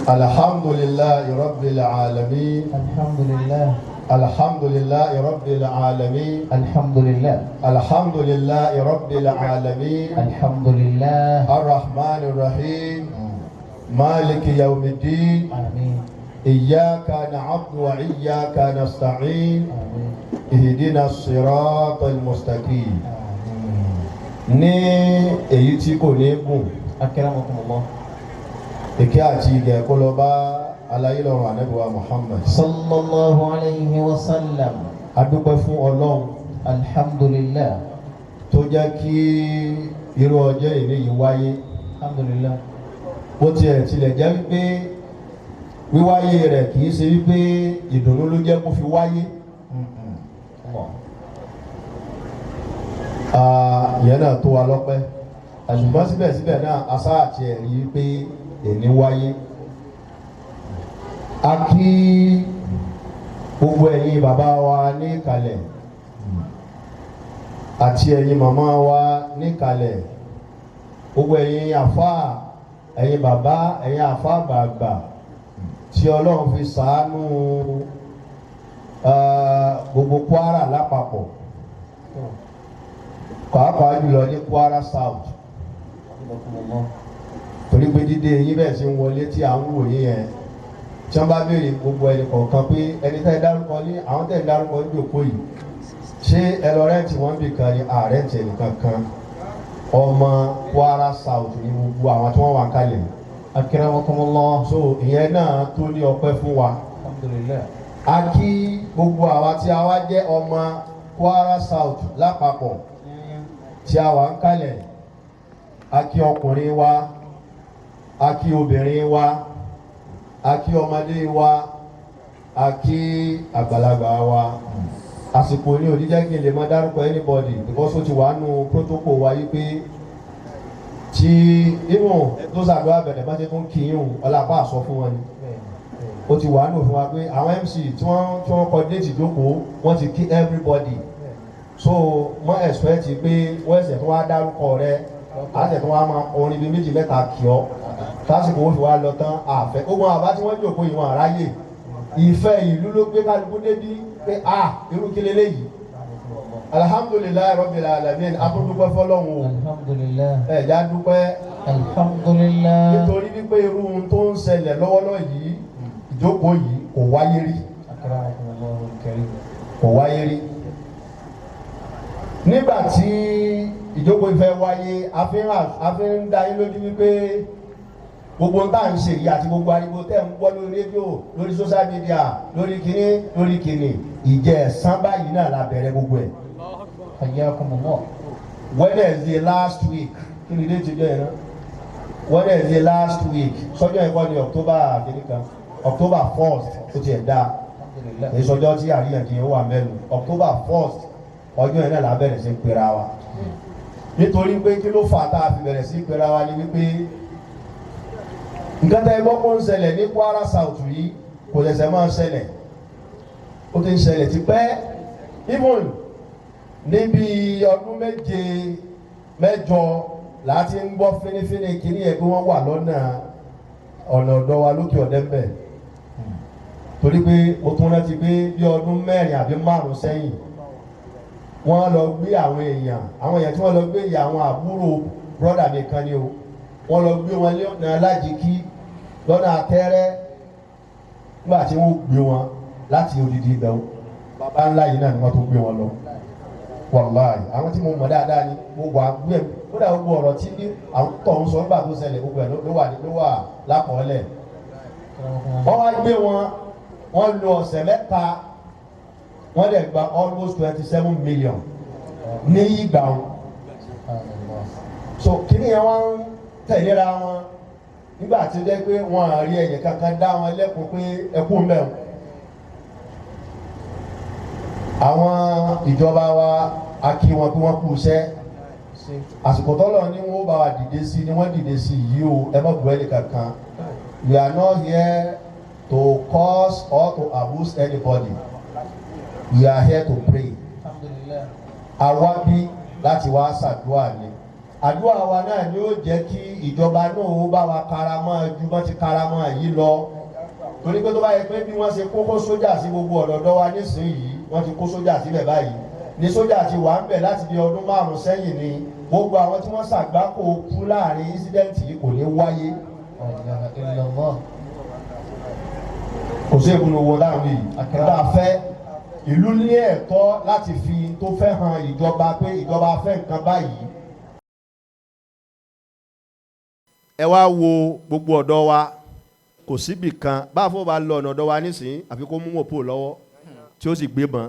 الحمد لله رب العالمين. الحمد لله. الحمد لله رب العالمين. الحمد لله. الحمد لله رب العالمين. الحمد لله. الرحمن الرحيم، مالك يوم الدين. آمين. إياك نعبد وإياك نستعين. آمين. اهدنا الصراط المستقيم. آمين. Ní èyí tí kò ní gùn, أكرمكم الله. ìkẹ́ àti ìgẹ̀ kó lọ bá aláyé lọ́rùn Ànábì wa Muhammad. صلى الله عليه وسلم. A dúpẹ́ fún Ọlọ́run الحمد لله. tó jẹ́ kí irú ọjọ́ ìní yìí wáyé. الحمد لله. Bó tiẹ̀ tilẹ̀ jẹ́ wípé wíwáyé rẹ̀ kì í ṣe wípé ìdùnnú ló jẹ́ kó fi wáyé. الله. Ìyẹn náà tó wa lọ́pẹ́, ṣùgbọ́n síbẹ̀síbẹ̀ náà asá àti ẹ̀rí wípé èní wáyé. A kí gbogbo ẹ̀yin bàbá wa ní ìkàlẹ̀ àti ẹ̀yin màmá wa ní ìkàlẹ̀, gbogbo ẹ̀yin àfáà, ẹ̀yin bàbá, ẹ̀yin àfáà gbàgbà tí Ọlọ́run fi ṣàánú gbogbo Kwara lápapọ̀, pàápàá jùlọ ní Kwara South. حفظكم الله. Torí pé dídé yín bẹ́ẹ̀ sí ń wọlé tí à ń wò yín yẹn, tí wọ́n bá béèrè gbogbo ẹnì kọ̀ọ̀kan pé ẹni tẹ́ ẹ dárúkọ ní àwọn tẹ́ ẹ dárúkọ ní òkú yìí, ṣé ẹ lọ rent wọ́n bì kan ní rent ẹnìkan kan? Ọmọ Kwara South ní gbogbo àwọn tí wọ́n wà kalẹ̀. أكرمكم الله. So ìyẹn náà tó ní ọpẹ́ fún wa. الحمد لله. A kí gbogbo àwa tí a wá jẹ́ ọmọ Kwara South lápapọ̀ tí a wà ń kalẹ̀. A kí ọkùnrin wa, a kí obìnrin wa, a kí ọmọdé wa, a kí àgbàlagbà wa. Àsìkò ní ò ní jẹ́ kí n lè máa dárúkọ anybody, because ó ti wà nù protocol wa yí pé tí even tó ṣàdúrà bẹ̀rẹ̀ bá ṣe tún kí yín ọlápá àsọ fún wọn ni. Ó ti wà nù fún wa pé àwọn MC tí wọ́n coordinate ìjókòó, wọ́n ti kí everybody, so wọ́n expect pé wọ́n ẹsẹ̀ tó wá dárúkọ rẹ àti tó wá máa orin bíi méjì mẹ́ta kí ọ tásìkò ó fi wá lọ tán. Àfẹ́ ogun àbá tí wọ́n jókòó ìwọ̀n àráyè ìfẹ́ ìlú ló gbé kálukú débi pé a irú kí leléyìí. Alhamdulillahi rabbil alamin, atúndúpẹ́ fọlọ́hún o. Alhamdulillah. Ẹ̀já dúpẹ́. Alhamdulillah. Nítorí wípé irú ohun tó ń ṣẹlẹ̀ lọ́wọ́lọ́wọ́ yìí, ìjókòó yìí kò wáyé rí. Akramakumullahu al-karim. Kò wáyé rí. Nígbà tí ìjókòó ìfẹ́ wáyé, a fi ń dá yín lójú wípé gbogbo ń tà ń ṣe yìí àti gbogbo ariwo tẹ́ ń gbọ́ lórí rédíò, lórí social media, lórí kíní, lórí kíní, ìjẹ́ ẹ̀sán báyìí náà la bẹ̀rẹ̀ gbogbo ẹ̀. Hayyakumullah. Wednesday last week, kí ni date ọjọ́ yẹn náà? Wednesday last week, sọjọ́ yẹn kọ́ ni October kìíní kan, October 1st, ó tiẹ̀ dáa. Alhamdulillah. Èyí sọjọ́ tí àríyànjiyàn wà mẹ́nu. October 1st, ọjọ́ yẹn náà la bẹ̀rẹ̀ sí pera wa. Nítorí pé kí ló fà tá a fi bẹ̀rẹ̀ sí pera wa ni wípé nǹkan tẹ́ gbọ́ kó ń ṣẹlẹ̀ ní Kwara South yìí kò ṣẹ̀ṣẹ̀ máa ń ṣẹlẹ̀, ó ti ń ṣẹlẹ̀ tipẹ́. Even níbi ọdún 7 8 láti ń gbọ́ fínífíní kíní ẹ̀ pé wọ́n wà lọ́nà ọ̀nà ọ̀dọ́ wa lókè ọ̀dẹ́ ń bẹ̀. Torí pé mo tún rántí pé bí ọdún 4 àbí 5 sẹ́yìn, wọ́n lọ gbé àwọn èèyàn tí wọ́n lọ gbé ìyá àwọn àbúrò brother mi kan ni o. Wọ́n lọ gbé wọn lọ́nà alájìkí, lọ́nà àtẹ́rẹ́. Nígbà tí wọ́n gbé wọn láti odidi ibẹ̀ wọn, bàbá ńlá yìí náà ni wọ́n tó gbé wọn lọ. Wàláì, àwọn tí mo mọ̀ dáadáa ni mo wà gbé ẹ̀. Kódà gbogbo ọ̀rọ̀ tí ní àwọn tó ń sọ nígbà tó ṣẹlẹ̀, gbogbo ẹ̀ ló wà lákọọ́lẹ̀. Wọ́n wá gbé wọn, wọ́n lo ọ̀sẹ̀ 3, wọ́n dẹ̀ gba almost 27 million ní ìgbà wọn. So kíní yẹn wọ́n ń tẹ̀léra wọn nígbà tí ó jẹ́ pé wọ́n á rí ẹ̀yìn kankan dá wọn lẹ́kùn pé ẹkún mẹ́wọ̀n. Àwọn ìjọba wa, a kí wọn pé wọ́n kú iṣẹ́. Àsìkò tọ́lọ̀ ní wọ́n bá wa dìde sí ni wọ́n dìde sí yìí o. Ẹ má bu ẹnì kankan. We are not here to curse or to abuse anybody. We are here to pray. Alhamdulillah. Àwa bí láti wá ṣàdúrà ni. Àdúrà wa náà ni ó jẹ́ kí ìjọba náà ó bá wa karamọ́ ju bọ́n ti karamọ́ yìí lọ, torí pé tó bá yẹ pé bí wọ́n ṣe kókó sójà sí gbogbo ọ̀dọ̀dọ̀ wa nísìnyìí, wọ́n ti kó sójà síbẹ̀ báyìí ní sójà ti wà ń bẹ̀ láti bí ọdún 5 sẹ́yìn ni gbogbo àwọn tí wọ́n ṣàgbákò kú láàrin incident yìí kò ní wáyé. La ilaha illallah. Kò sí ìkùnú owó láàrin yìí. Tá a fẹ́ ìlú ní ẹ̀tọ́ láti fi tó fẹ́ hàn ìjọba pé ìjọba fẹ́ nǹkan báyìí. Ẹ wá wo gbogbo ọ̀dọ́ wa, kò síbì kan bá a fọ́ bá lọ ọ̀nà ọ̀dọ́ wa nísìnyí àfi kó mú mọ̀pó lọ́wọ́ tí ó sì gbé bọn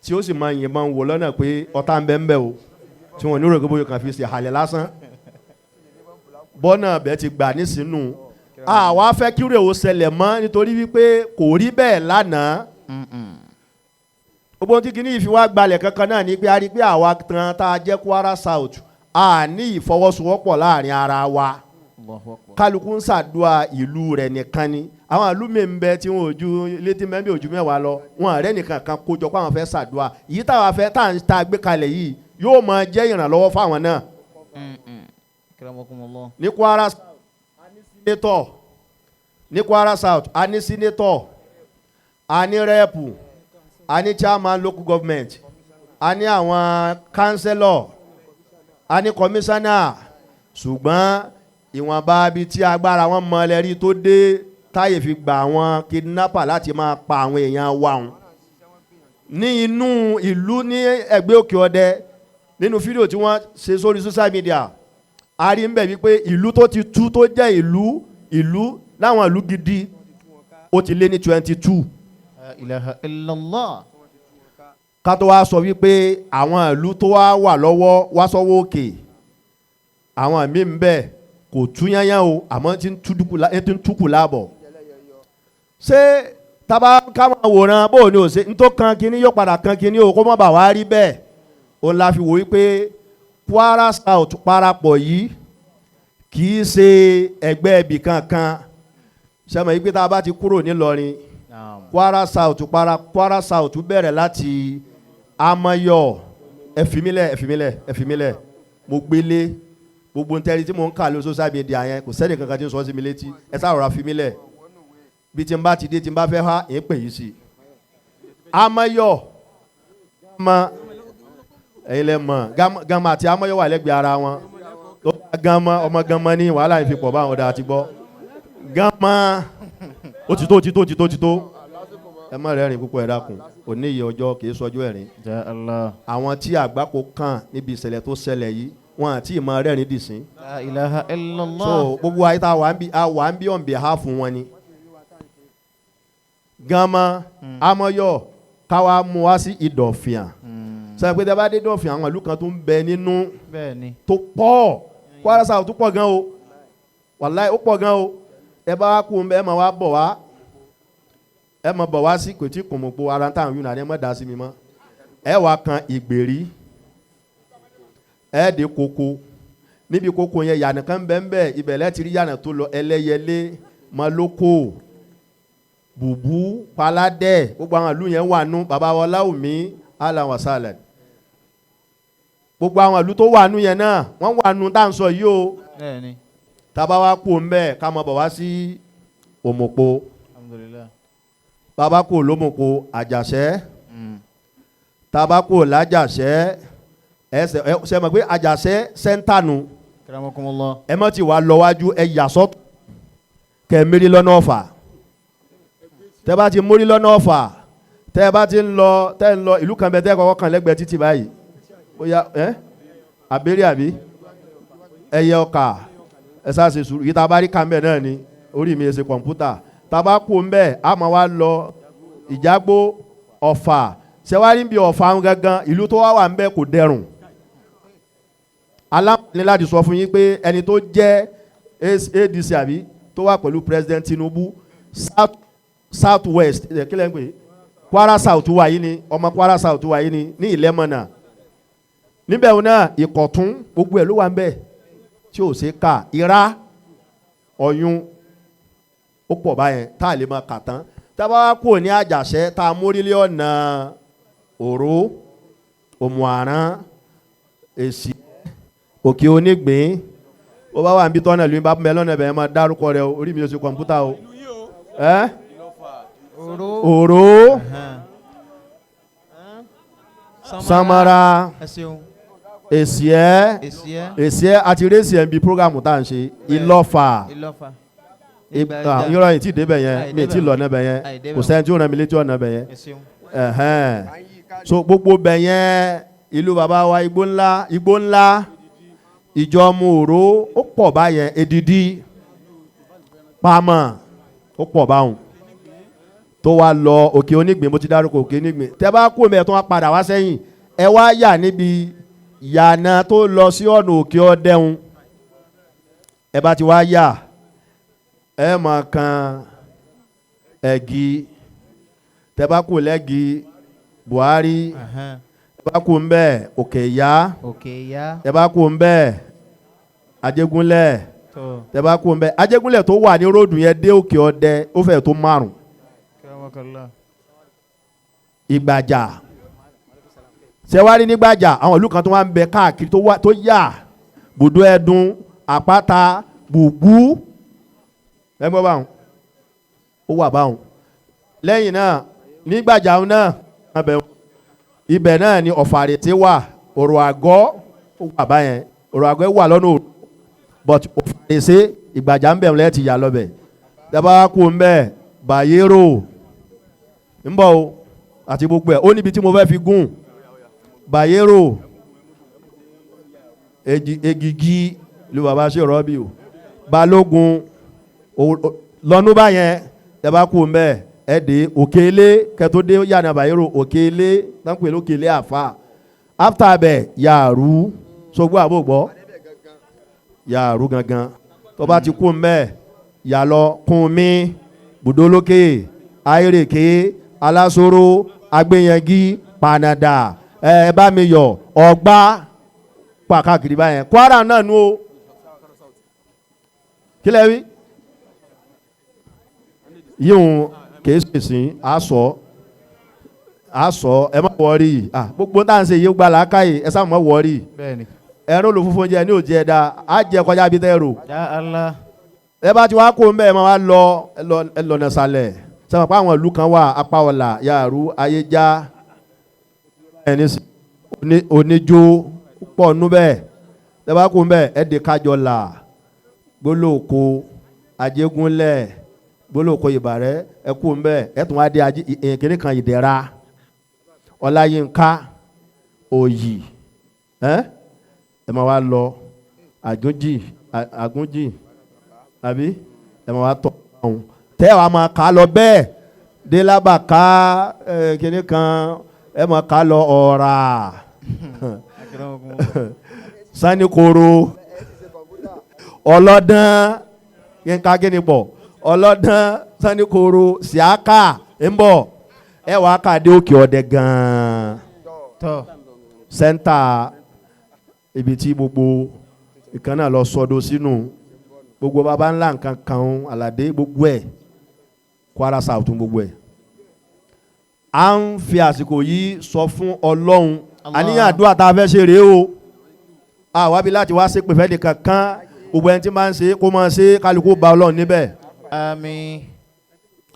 tí ó sì máa yìnbọn wò lọ́nà pé ọ̀tá ń bẹ ń bẹ o, tí wọ́n ní rògbò bóyá kàn fi ṣe àlẹ́ lásán. Bọ́nà bẹ́ẹ̀ ti gbà nísìnyí. Àwa fẹ́ kí rèé o ṣẹlẹ̀ mọ́ nítorí wípé kò rí bẹ́ẹ̀ lánàá. Gbogbo ohun tí kìíní yìí fi wá gbalẹ̀ kankan náà ni pé a rí pé àwa tán tá a jẹ́ Kwara South a ní ìfọwọ́sowọ́pọ̀ láàrin ara wa. Kálukú ń ṣàdúrà ìlú rẹ̀ nìkan ni. Àwọn ìlú mi ń bẹ tí wọn ò ju létí mẹ́bí ojú mẹ́wàá lọ, wọn rẹ̀ nìkan kan kójọ pé àwọn fẹ́ ṣàdúrà. Yìí táwa fẹ́ tá à ń ta gbé kalẹ̀ yìí yóò máa jẹ́ ìrànlọ́wọ́ fáwọn náà. Ní Kwara South a ní sínétọ̀, ní Kwara South a ní sínétọ̀, a ní rẹ́ẹ̀pù, a ní chairman local government, a ní àwọn councillor, a ní commissioner. Ṣùgbọ́n ìwọ̀nba ibi tí agbára wọn mọ ẹlẹ́rìí tó dé táyè fi gba àwọn kidnapper láti máa pa àwọn èèyàn wa wọn. Ní inú ìlú ní ẹgbẹ́ Òkè Ọdẹ, nínú fídíò tí wọ́n ṣe sórí social media, a rí ń bẹ̀ wípé ìlú tó ti tú tó jẹ́ ìlú ìlú láwọn ìlú gidi ó ti lé ní 22. La ilaha illallah. Ká tó wá sọ wípé àwọn ìlú tó wá wà lọ́wọ́ wá sọ́wọ́ òkè, àwọn míì ń bẹ kò tú yányán o, àmọ́ ti ń túkù láàbọ̀. Ṣé tábà ká máa wòran bó o ní o ṣe ń tó kan kínní yóò padà kan kínní o, kó má bà wá rí bẹ́ẹ̀. Òun la fi wò wípé Kwara South parapọ̀ yìí kì í ṣe ẹgbẹ́ ibì kankan. Ṣe mọ̀ yìí pé tá a bá ti kúrò nílọrin, Kwara South para Kwara South bẹ̀rẹ̀ láti Amayọ. Ẹ̀fìmílẹ̀ ẹ̀fìmílẹ̀ ẹ̀fìmílẹ̀ mo gbélé gbogbo ntẹ́rí tí mo ń kà lórí social media yẹn, kò sẹ́ni kankan tí ń sọ sí mi létí. Ẹ sáà rọra fi mí lẹ̀, bí tí n bá ti dé tí n bá fẹ́ há ẹ̀ ń pè yìí sí i. Amayọ gama ẹ̀yin lẹ mọ̀ gama àti Amayọ wà lẹ́gbẹ̀ẹ́ ara wọn. Tó bá gama ọmọ gama ní wàhálà yìí fi pọ̀ báwọn ọ̀dà àti gbọ́ gama ó ti tó ó ti tó ó ti tó ó ti tó. Ẹ má rẹ́rìn púpọ̀, ẹ dákun, òní yìí ọjọ́ kì í sọjọ́ ẹ̀rín. Àwọn tí àgbákò kàn níbi ìṣẹ̀lẹ̀ tó ṣẹlẹ̀ yìí, wọn àti ìmọ̀ rẹ́rìn dì sí. La ilaha illallah. So gbogbo ayé tá a wà ń bí on behalf wọn ni. Gama Amayọ káwa mú wá sí Ìdọ̀fìàn. Sọ pé tí a bá dé Ìdọ̀fìàn, àwọn ìlú kan tó ń bẹ nínú tó pọ̀. Kwara South tó pọ̀ gan o, wàláì ó pọ̀ gan o. Ẹ bá wá kú ẹ máa wá bọ̀ wá, ẹ máa bọ̀ wá sí kò tí kò mọ̀ po ara táwọn yìí nàní ẹ má dá sí mi mọ́. Ẹ wá kan Ìgbèrí, ẹ dé koko. Níbi koko yẹn yànnà kan bẹ́ẹ̀ bẹ́ẹ̀, ibẹ̀ lẹ́ ti rí yànnà tó lọ Ẹlẹ́yẹlé, Maloko, Bùbú, Paládẹ́, gbogbo àwọn ìlú yẹn wà nú baba Ọláwùmí alan wasalan. Gbogbo àwọn ìlú tó wà nú yẹn náà wọ́n wà nú tá à ń sọ yìí o. Tábà wá kú mbẹ́ ká máa bọ̀ wá sí Òmùpó. Bàbá kú lómùpó Àjàṣẹ́. Tábà kú l'Àjàṣẹ́, ẹ ṣe mọ̀ pé Àjàṣẹ́ sẹ́ńtà nù. Ẹ mọ̀ tí wàá lọ wájú, ẹ yà sọ́tọ̀ kẹ́ mérí lọ́nà Ọ̀fà. Tẹ́ bá ti mórí lọ́nà Ọ̀fà, tẹ́ bá ti ń lọ, tẹ́ ń lọ ìlú kan bẹ tẹ́ kọ́kọ́ kan lẹ́gbẹ̀ẹ́ títì báyìí, ó yá ẹ àbẹ́rẹ́ àbí ẹyẹ ọkà, ẹ sá ṣe sùúrù. Yìí tá a bá rí kàmbẹ̀ náà ni orí mi ṣe kọ̀ǹpútà. Tá a bá kú ńbẹ̀, a máa wá lọ Ìjágbó, Ọ̀fà. Ṣẹwárí bí Ọ̀fà ń gangan, ìlú tó wá wà ńbẹ̀ kò dẹrùn. Aláǹfààní láti sọ fún yín pé ẹni tó jẹ́ ADC àbí tó wà pẹ̀lú President Tinubu South West, kí lẹ́ ń pè é, Kwara South wà yìí ni, ọmọ Kwara South wà yìí ni ní Ìlẹ́mọ̀nà níbẹ̀ wọn náà, Ìkọ̀tún, gbogbo ẹ̀ ló wà ńbẹ̀ tí ò ṣe kà. Ìrá, Ọ̀yún, ó pọ̀ báyẹn tá a lè máa kà tán. Tá a bá wá kúrò ní Àjàṣẹ́, tá a mórílé ọ̀nà Òró, Òmùaran, Èsì, Òkè Onígbín, ó bá wà níbi tọ́nà ìlú bá bẹ lọ́nà ibẹ̀ yẹn, máa dárúkọ rẹ o, orí mi ò ṣe kọ̀ǹpútà o. Ẹ́ Òró, Samara, Ẹ ṣeun. Èsìẹ́. Èsìẹ́. Èsìẹ́ àti rẹ́sìẹ́ ń bi programu tá à ń ṣe. Ìlọ́fà. Ìlọ́fà. Irọ́ yìí tí ì débẹ̀ yẹn, mi ì tí ì lọ níbẹ̀ yẹn, kò sẹ́ni tí ó ràn mí létí ọ̀nà bẹ̀ yẹn. Ẹ ṣeun. Ẹ̀hẹ́n. So gbogbo bẹ̀ yẹn, ìlú bàbá wa, Igbó Ńlá, Igbó Ńlá, Ìjọmú, Òró, ó pọ̀ báyẹn. Èdìdí, Pamọ́, ó pọ̀ báwọn tó wá lọ Òkè Onígbín. Mo ti dárúkọ Òkè Onígbín. Tẹ bá kú mi ẹ̀ tó wá padà wá sẹ́yìn, ẹ wá yà níbi yànà tó lọ sí ọ̀nà Òkè Ọdẹ́hun. Ẹ bá ti wá yà, ẹ máa kan Ẹ̀gí. Tẹ bá kú lẹ́gí, Buhari. Ẹ bá kú ń bẹ́ẹ̀, Òkè Ìyá. Òkè Ìyá. Ẹ bá kú ń bẹ́ẹ̀, Ajégúnlẹ̀. Tó. Tẹ bá kú ń bẹ́ẹ̀, Ajégúnlẹ̀ tó wà ní róòdù yẹn dé Òkè Ọdẹ, ó fẹ́ tó 5. Kẹ́wọ́kọ́lá. Ìgbàjà ṣẹwárí, nígbàjà àwọn ìlú kan tó wà ń bẹ káàkiri tó wà tó yà, Bùdó Ẹdun, Àpáta, Gbùgbú, ẹ gbọ́ báwọn, ó wà báwọn. Lẹ́yìn náà, nígbàjà náà abẹ ibẹ̀ náà ni Ọ̀fàrètè wà, Òrò Àgọ́ ó wà báyẹn. Òrò Àgọ́ wà lọ́nà òru, but Ọ̀fàrètè, Ìgbàjà ń bẹ̀ lẹ́ẹ̀ ti yà lọ́bẹ̀. Dábàá kú ń bẹ̀, Bàyérò ń bọ̀ o, àti gbogbo ẹ̀ ó níbi tí mo fẹ́ fi gùn. Bàyérò, Egigi ló bàbá ṣe rọ́bì o, Balógun lọ́nú báyẹn. Dábàá kú ń bẹ̀, ẹ dé Òkèlé, kẹtó dé yànnà Bàyérò, Òkèlé táǹpẹ̀ lókèlé àfà. After bẹ̀, Yàrú sọgbó àbògbọ́, Yàrú gangan. Tó bá ti kú ń bẹ̀, yà lọ Kúnmí, Bùdólókè, Ayérèké, Alásòro, Agbẹ́yẹngí, Panada, ẹ bá mi yọ ọgbà pàkàkiri báyẹn. Kwara náà nu o, kílẹ̀ wí yíyún kìí ṣèṣin àṣọ àṣọ. Ẹ má wọrí, gbogbo tá à ń ṣe yìí gba làákàyè, ẹ sáà má wọrí. Bẹ́ẹ̀ni. Ẹ̀rọ olùfúnfún jẹ ní òjì ẹ̀dá á jẹ kọjá bí tẹ́ rò. Ya Allah. Ẹ bá ti wá kó mbẹ́, ẹ máa wá lọ, ẹ lọ nàṣàlẹ̀ sọ pé àwọn ìlú kan wà, apá ọ̀la, Yàrú, Ayéjá, ẹni oníjó pọ̀ nú bẹ́ẹ̀. Ẹ bá kó mbẹ́, ẹ dé Kájọlà, Gbólóòkó, Ajégúnlẹ̀, Gbólóòkó, Ìbàrẹ́. Ẹ kó mbẹ́, ẹ tún wá dé kínní kan, Ìdẹ̀ra, Ọláyínká, Òyì, ẹ ẹ máa wá lọ Àgúnjì, Àgúnjì àbí, ẹ máa wá tọ̀ ọ̀hún tẹ́ wàá máa kà á lọ bẹ́ẹ̀ délábàká, ẹ kínní kan, ẹ máa kà á lọ Ọ̀rà, Sanikoro, Ọlọ́dán, yínká kíni pọ̀, Ọlọ́dán, Sanikoro, Síákà ń bọ̀, ẹ wàá kà dé Òkè Ọdẹ gan-an. Tọ́. Sẹ́ńtà ibi tí gbogbo ìkan náà lọ sọdọ sínú gbogbo baba ńlá nǹkan kan aládé gbogbo ẹ̀, Kwara South gbogbo ẹ̀. À ń fi àsìkò yìí sọ fún Ọlọ́run. Allah. Àníyàn àdúrà tá a fẹ́ ṣe rèé o. Àwa bí láti wá ṣépè fẹ́ nìkan kan, gbogbo ẹni tí máa ń ṣe kó máa ṣe, kálukú bá Ọlọ́run níbẹ̀. Àmín.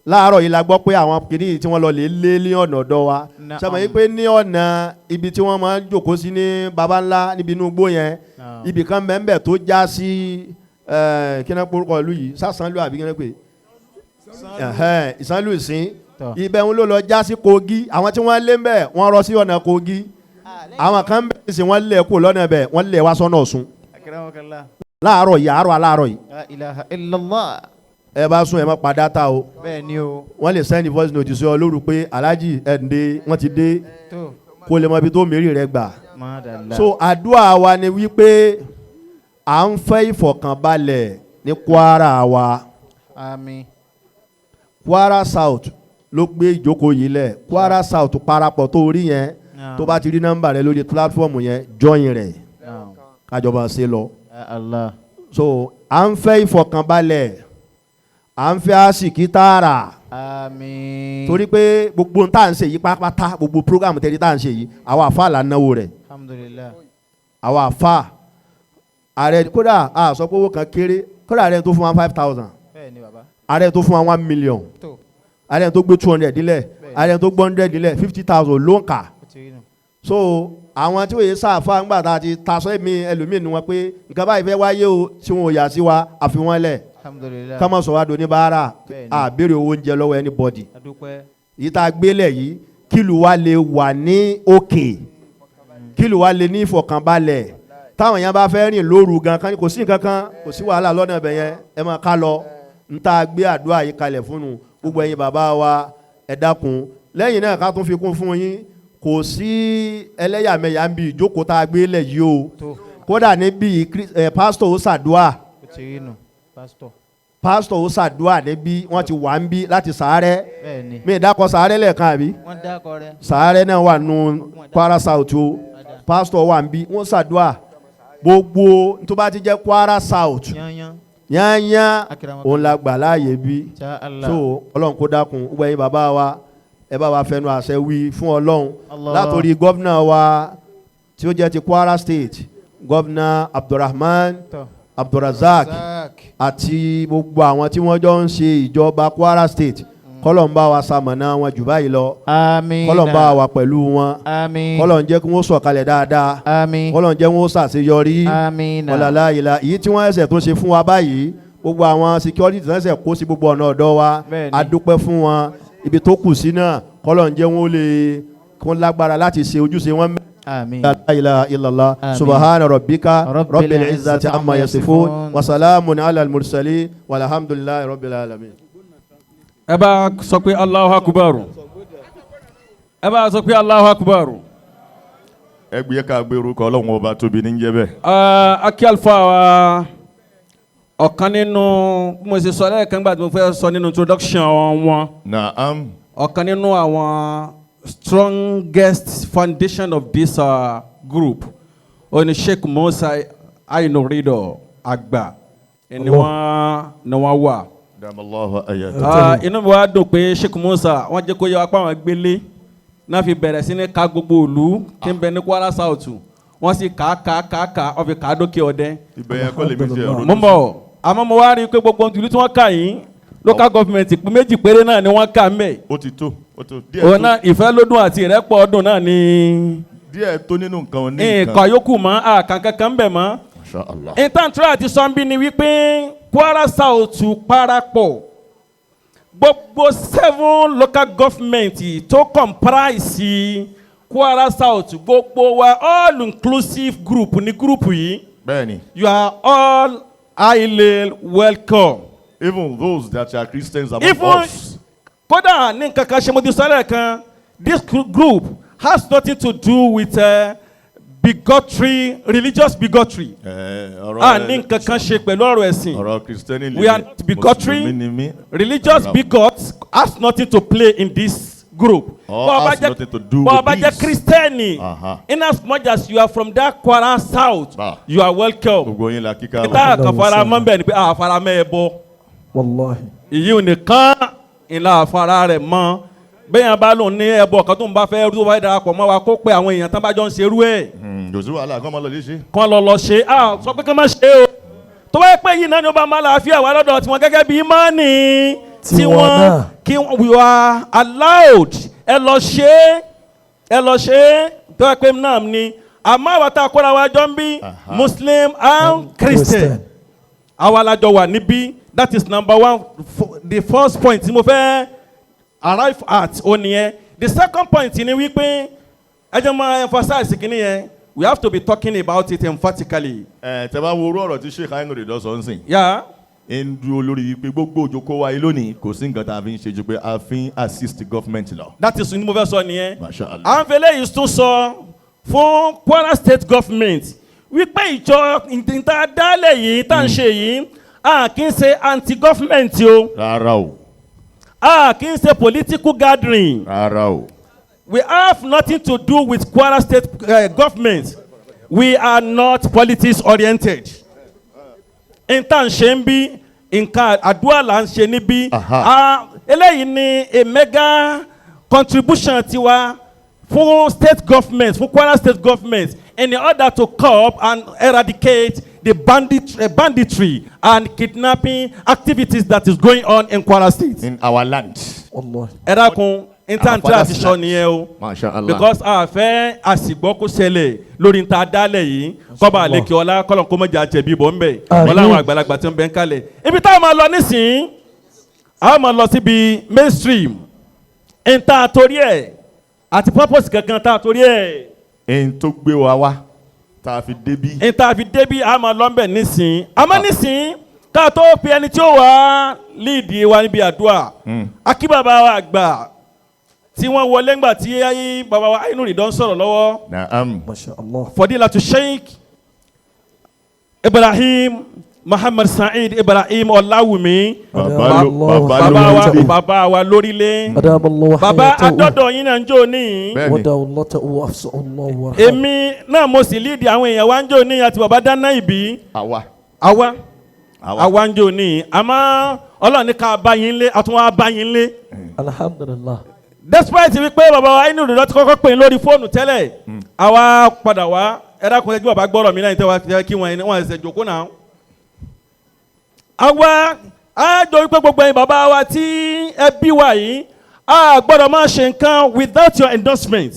Láàárọ̀ yìí la gbọ́ pé àwọn kìnìún yìí tí wọ́n lọ lè lé ní ọ̀nà ọ̀dọ̀ wa. Naam. Sọmọ yìí pé ní ọ̀nà ibi tí wọ́n máa ń jòkó sí ní baba ńlá níbi inú igbó yẹn, Naam. ibì kan bẹ́ẹ̀ tó já sí kí náà porúkọ ìlú yìí, Sàsánlú àbí kí náà pè ẹ̀hẹ́n, Ìsánlú Ìsín. Tọ́. Ibẹ̀ ń ló lọ já sí Kogi. Àwọn tí wọ́n lé ń bẹ̀, wọ́n rọ sí ọ̀nà Kogi. Àwọn kan bẹ̀ sí wọ́n lé kó lọ́nà bẹ̀, wọ́n lé wá sọ́nà Ọ̀ṣun. Akramakallah. Láàárọ̀ yìí, àárọ̀ aláàárọ̀ yìí. La ilaha illallah. Ẹ bá sún, ẹ má pa data o. Bẹ́ẹ̀ni o. Wọ́n lè send voice note sí ọ lóru pé aláàjì ẹ̀ ń dé, wọ́n ti dé. Tó. Kó lè mọ ibi tó mérì rẹ gbà. Madalla. So àdúrà wa ni wípé à ń fẹ́ ìfọ̀kànbalẹ̀ ní Kwara wa. Àmín. Kwara South ló gbé ìjókòó yìí lẹ̀. Kwara South parapọ̀ tó rí yẹn. Naam. Tó bá ti rí nọ́mbà rẹ lórí platform yẹn, join rẹ̀. Naam. Kájọba ṣe lọ. Ya Allah. So à ń fẹ́ ìfọ̀kànbalẹ̀, à ń fẹ́ àsìkí tààrà. Àmín. Torí pé gbogbo ohun tá à ń ṣe yìí pátápátá, gbogbo program tẹ́lẹ̀ tá à ń ṣe yìí, àwa àfa là ń náwó rẹ̀. Alhamdulillah. Àwa àfa Ààrẹ kódà a sọ pé owó kan kéré, kódà ààrẹ tó fún wa 5,000, Bẹ́ẹ̀ ni, bàbá. ààrẹ tó fún wa 1 million, Tó. ààrẹ tó gbé 200 dílẹ̀, Bẹ́ẹ̀ni. ààrẹ tó gbé 100 dílẹ̀, 50,000 ló ń kà. Ó ti rí nù. So àwọn tí òye sáfà ńgbà tá a ti tasọ́ èmi ẹlòmíì nu wọn pé nǹkan báyìí fẹ́ wáyé o, tí wọn ò yà sí wa, àfi wọn lẹ̀. Alhamdulilayi. Ká má sọ wá do ní báárà. Bẹ́ẹ̀ni. A béèrè owó oúnjẹ lọ́wọ́ anybody. Adúpẹ́. Yìí tá a gbélẹ̀ yìí, kílù wa lè wà ní òkè, kílù wa lè ní ìfọ̀kànbalẹ̀, táwọn èèyàn bá fẹ́ rìn lóru gan kan, kò sí nǹkan kan, kò sí wàhálà lọ́nà ibẹ̀ yẹn, ẹ máa ká lọ. N tá a gbé àdúrà yìí kalẹ̀ fún un gbogbo ẹ̀yin bàbá wa, ẹ dákun. Lẹ́yìn náà, ká tún fi kún fún yín, kò sí ẹlẹ́yàmẹ̀yà ń bi ìjókòó tá a gbélẹ̀ yìí o. Tó. Kódà níbi pásítọ̀ ó ṣàdúà. Ó ti rí nù, pásítọ̀. Pásítọ̀ ó ṣàdúà níbí, wọ́n ti wà ń bí láti sàárẹ̀. Bẹ́ẹ̀ ni. Mi ìdákọ̀ sàárẹ̀ lẹ́ẹ̀kan àbí? Wọ́n dákọ̀ rẹ. Sàárẹ̀ náà wà nù Kwara South o. Pásítọ̀ wà ń bí, wọ́n ṣàdúà gbogbo tó bá ti jẹ́ Kwara South. Yányán. Yányán. Akirama. Òun la gbà láàyè bí. Insha Allah. So Ọlọ́run kó dákun, gbogbo ẹ̀yin bàbá wa, ẹ bá wa fẹnu àṣẹ wí fún Ọlọ́run Allah. látòrí governor wa tí ó jẹ́ ti Kwara State, Governor Abdulrahman Tó. Abdulrazak Razak. àti gbogbo àwọn tí wọ́n jọ ń ṣe ìjọba Kwara State, kọ́lọ̀ ń bá wa ṣamọ̀nà wọn jù báyìí lọ. Àmín. Kọ́lọ̀ ń bá wa pẹ̀lú wọn. Àmín. Kọ́lọ̀ ń jẹ́ kí wọ́n sọ̀kalẹ̀ dáadáa. Àmín. Kọ́lọ̀ ń jẹ́ wọ́n ṣàṣeyọrí. Àmín. Ọ̀làlá ìlà èyí tí wọ́n ẹsẹ̀ tó ṣe fún wa báyìí, gbogbo àwọn security tí wọ́n ẹsẹ̀ kó sí gbogbo ọ̀nà ọ̀dọ́ wa, Bẹ́ẹ̀ni. a dúpẹ́ fún wọn. Ibi tó kù sí náà, kọ́lọ̀ ń jẹ́ wọ́n lè kó lágbára láti ṣe ojúṣe wọn. Àmín. لا إله إلا الله. آمين. سبحان ربك رب رب العزة العزة عما يصفون يصفون. وسلام على المرسلين والحمد لله رب العالمين. Ẹ bá sọ pé Allahu Akbar. Ẹ bá sọ pé Allahu Akbar. Ẹ gbé ká gbé orúkọ Ọlọ́run Ọba tóbi ní jẹ́ bẹ́ẹ̀. Akí alfa wa, ọ̀kan nínú bí mo ṣe sọ lẹ́ẹ̀kan gbà tí mo fẹ́ sọ nínú introduction wọn, Naam. ọ̀kan nínú àwọn strongest foundation of this group ó ní Sheikh Musa Ainurido àgbà ni wọ́n wà. Damallahu ayata. Ah, inú mi wá dùn pé Sheikh Musa, wọ́n jẹ́ kó yẹ wá pé àwọn gbélé náà fi bẹ̀rẹ̀ sí ní ka gbogbo ìlú tí ń bẹ ní Kwara South, wọ́n sì kà á kà á kà á kà á, wọ́n fi kà á dókè ọdẹ. Ibẹ̀ yẹn kọ́ lèmi ti ẹ̀rọ. Mo ń bọ̀, àmọ́ mo wá rí i pé gbogbo ìlú tí wọ́n kà yìí, local government pín méjì péré náà ni wọ́n kà ń bẹ̀. Ó ti tó, ó tó díẹ̀. Òun Tó náà ìfẹ́ lódún àti ìrẹ́pọ̀ ọdún náà ni. Díẹ̀ tó nínú nǹkan ní nǹkan yòókù mọ́ àkàn kankan ń bẹ̀ mọ́. Masha Allah. Intantra àti sọ́nbí ni wípé Kwara South parapọ̀, gbogbo seven local government tó comprise Kwara South, gbogbo wa, all inclusive group ní group yìí. Bẹ́ẹ̀ni. You are all highly welcome. Even those that are Christians among Even us. Kódà ní nǹkan kan ṣe, mo ti sọ lẹ́ẹ̀kan, this group has nothing to do with bigotry, religious bigotry. Ẹ, ọ̀rọ̀ A ní nǹkan kan ṣe pẹ̀lú ọ̀rọ̀ ẹ̀sìn. Ọ̀rọ̀ Kristẹni lèmi. We are not bigotry. Mùsùlùmí ni mí. Religious Rárá o. bigots has nothing to play in this group. Or Bó o bá has nothing to do bó o with bá jẹ́ this. Kristẹni, Aha. in as much as you are from that Kwara South, Bah. you are welcome. Gbogbo yín la kíkà. Ìta kan fara mọ́ bẹ́ẹ̀ ni pé a fara mọ́ ẹ bọ́. Wallahi. Ìyí ò nìkan ìlà àfara rẹ̀ mọ́. Bẹ́ẹ̀ yẹn bá lòun ní ẹbọ kan tó ń bá fẹ́ rú wáyé, darapọ̀ mọ́ wa, kó pe àwọn èèyàn tán bá jọ ń ṣerú ẹ̀. Kò sí wàhálà, kọ́ máa lọ lè ṣe. Kán lọ lọ ṣe. A sọ pé kán má ṣe o. Tó bá yẹ pé yìí náà ni ó bá máa láàfíà wá lọ́dọ̀ tiwọn gẹ́gẹ́ bí ìmánì Tiwọn tiwọn náà. kí we are allowed, ẹ lọ ṣe é, ẹ lọ ṣe é. Tó yẹ pé náà ni, àmọ́ àwọn tá a kóra wa jọ ń bí, Muslim and Christian, àwa la jọ wà níbí. That is number one. The first point tí mo fẹ́ arrive at ó nìyẹn. The second point ni wípé ẹ jẹ́ máa emphasize kìíní yẹn, we have to be talking about it emphatically. Ẹ tẹ bá wo orú ọ̀rọ̀ tí Sheikh Ainu Ridọ sọ ń sìn, ń dúró lórí wípé gbogbo òjòkó wa yìí lónìí, kò sí nǹkan tá a fi ń ṣe ju pé a fi ń assist government lọ. That is ní mo fẹ́ sọ nìyẹn. Masha Allah. À ń fẹlẹ́ yìí tún sọ fún Kwara State government wípé ìjọ ìta dálẹ̀ yìí tá à ń ṣe yìí, a kì í ṣe anti-government o. Rárá o. A kì í ṣe political gathering. Rárá o. We have nothing to do with Kwara State government. We are not politics oriented. Nta ń ṣe ń bí, nǹkan àdúrà là ń ṣe níbí. Aha. Ah, eléyìí ni a mega contribution tiwa fún state government, fún Kwara State government, in order to curb and eradicate the banditry and kidnapping activities that is going on in Kwara State. In our land. Ẹ dákun, intanti àti sọ nìyẹn o. Masha Allah. Because a fẹ́ àsìgbọ́ kó ṣẹlẹ̀ lórí nta dálẹ̀ yìí, kọ́ba àlekè ọlá kọ́lọ̀ kó mọ̀jà jẹ̀bi bọ̀ ńbẹ̀ wọ́n láwọn àgbàlagbà tí ń bẹ ń kalẹ̀. Ibi táwọn máa lọ nísìnyí, a máa lọ síbi mainstream nta torí ẹ̀ àti purpose kankan tá a torí ẹ̀. Ẹn tó gbé wa wá tá a fi débí. Nta fi débí, a máa lọ ńbẹ̀ nísìnyí. Àmọ́ nísìnyí, ká tó pe ẹni tí ó wà líìdì wa níbi àdúrà, akíbàbà wa àgbà tí wọ́n wọlé ńgbà tí ayé bàbá wa Ainul Ridha ń sọ̀rọ̀ lọ́wọ́. Naam. Masha Allah. Fadilatu Sheikh Ibrahim Muhammad Said Ibrahim Ọláwùmí. Bàbá wa lórílẹ̀. Bàbá adọ́dọ̀ yín náà ń jò ní. Èmi náà mo sì lídìí àwọn èèyàn wa ń jò ní àti bàbá dáná ìbí. Àwa ń jò ní. Àmọ́ Ọlọ́run ní ká bá yín lé, àtúnwá bá yín lé. Alhamdulillah. Despite wípé bàbá wa Ainul Ridha ti kọ́kọ́ pè é lórí fóònù tẹ́lẹ̀, àwa padà wá. Ẹ dákun, ẹjọ́ bàbá gbọ́rọ̀ mi náà ní tẹ́wọ́ kí wọ́n wọ́n ẹsẹ̀ jòkó náà. Àwa á jọ wípé gbogbo ẹ̀yin bàbá wa tí ẹ bí wa yìí, a gbọ́dọ̀ máa ṣe nǹkan without your endorsement.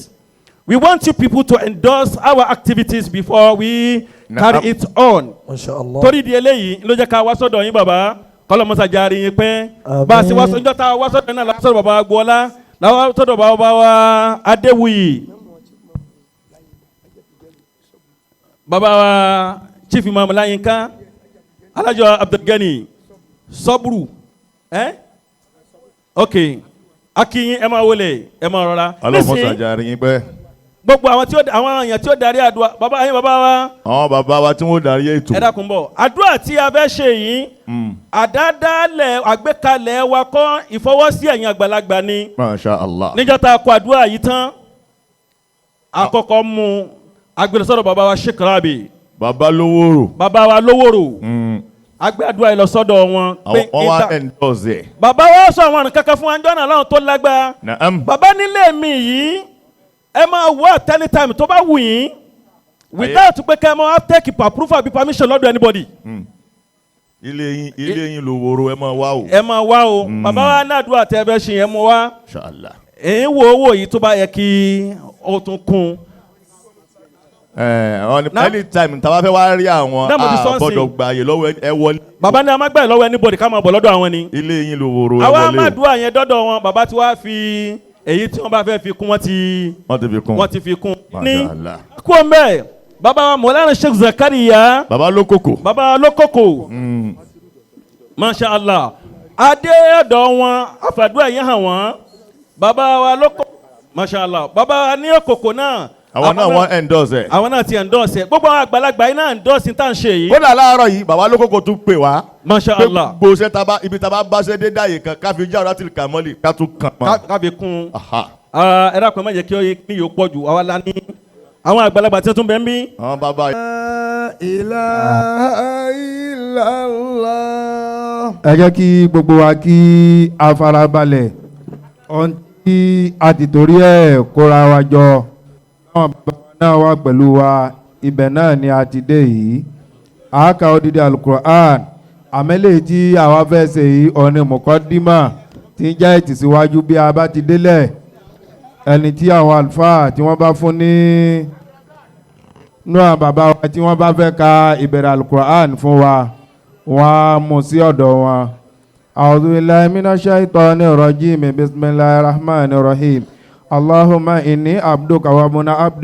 We want you people to endorse our activities before we carry it on. Masha Allah. Torí di eléyìí ló jẹ́ ká wá sọ́dọ̀ yín bàbá, kọ́lọ́mọ́sá járe yín pẹ́. Bá a ṣe wá sọ́dọ̀ tá a wá sọ́dọ̀ náà lọ́sọ̀rọ̀ bàbá Agboola, làwọn sọ́dọ̀ bàbá wa Adéwuyì, bàbá wa Chief Imam Láyínká, Alájọ Abdulgani Sọ́bùrù. Ok, akínyín, ẹ máa wọlé, ẹ máa rọra. Ọlọ́mọ́sá járe yín pẹ́. Gbogbo àwọn tí ó àwọn èèyàn tí ó darí àdúrà, bàbá yín, bàbá wa. Àwọn bàbá wa tí wọ́n darí ètò. Ẹ dákun bọ̀, àdúrà tí a fẹ́ ṣe yìí, àdádálẹ̀ àgbékalẹ̀ wa kọ́, ìfọwọ́sí ẹ̀yin àgbàlagbà ni. Masha Allah. Níjọ́ tá a kọ àdúrà yìí tán, àkọ́kọ́ mú agbèrèsọ́dọ̀ bàbá wa Sheikh Rabi. Bàbá Lówóró. Bàbá wa Lówóró. Agbé àdúrà yìí lọ sọ́dọ̀ wọn. Wọ́n wá endorse ẹ̀. Bàbá wa sọ àwọn àrùn kankan fún wa njọ́ náà láwọn tó lágbára. Naam. Bàbá nílé mi yìí, ẹ máa wọ at any time tó bá wù yín without pé kẹ́ ẹ máa take approval àbí permission lọ́dọ̀ anybody. Ilé yín Lówóró, ẹ máa wá o. Ẹ máa wá o. Bàbá wa ní àdúrà tẹ́ ẹ fẹ́ ṣe yẹn mú wá. Inshallah. Èyí wo owó yìí tó bá yẹ kí ó tún kún. Anytime tá a bá fẹ́ wá rí àwọn, a gbọ́dọ̀ gbààyè lọ́wọ́ ẹ wọlé. Bàbá ní a máa gbààyè lọ́wọ́ anybody, ká máa bọ̀ lọ́dọ̀ àwọn ni. Ilé yín Lówóró, ẹ wọlé o. Àwa máa dúrà yẹn dọ́dọ̀ wọn, bàbá tí wàá fi èyí tí wọ́n bá fẹ́ fi kún, wọ́n ti fi kún. Ní kú ọmọ ẹ̀ bàbá wa Mọ̀lánà Sheikh Zakariya. Bàbá Lókòkò. Bàbá Lókòkò. Masha Allah. Adé ọ̀dọ̀ wọn, àfàdúrà yẹn hàn wọ́n. Bàbá wa Lókòkò. Masha Allah. Bàbá wa ní Òkòkò náà. Àwọn náà wọ́n endorse ẹ̀. Àwọn náà ti endorse ẹ̀. Gbogbo àwọn àgbàlagbà yìí náà endorse tá à ń ṣe yìí. Kódà láàárọ̀ yìí, bàbá Lókòkò tún pè wá. Masha Allah. Gbogbo ṣẹ́ taba ibi taba bá ṣe dé dáyé kan, káfi jẹ́ ọ̀rọ̀ àti kàmọ́lì ká tún kàn mọ́. Káfi kún. Ẹ dákun, ẹ má jẹ́ kí ó yẹ kí yóò pọ̀ jù. Àwa la ní àwọn àgbàlagbà tí wọ́n tún bẹ ń bí. Àwọn bàbá yìí. Ilaha illallah. Ẹ jẹ́ kí gbogbo wa kí a farabalẹ̀ ohun tí a ti torí ẹ̀ kóra wa jọ. Àwọn bàbá náà wà pẹ̀lú wa, ibẹ̀ náà ni a ti dé yìí. A ka odidi alukur'an àmẹ́lẹ̀ tí àwa fẹ́ ṣe yìí, ọ̀nì mọ̀kọ́dímà tí ń jẹ́ ìtìsíwájú bí a bá ti délẹ̀. Ẹni tí àwọn àlùfáà tí wọ́n bá fún ní nú àwọn bàbá wa tí wọ́n bá fẹ́ ka ìbẹ̀rẹ̀ alukur'an fún wa, wọ́n á mú sí ọ̀dọ̀ wọn. A'udhu billahi minash shaitani rajim. Bismillahir rahmanir rahim. Allahumma inni abduka wa ibnu abdika.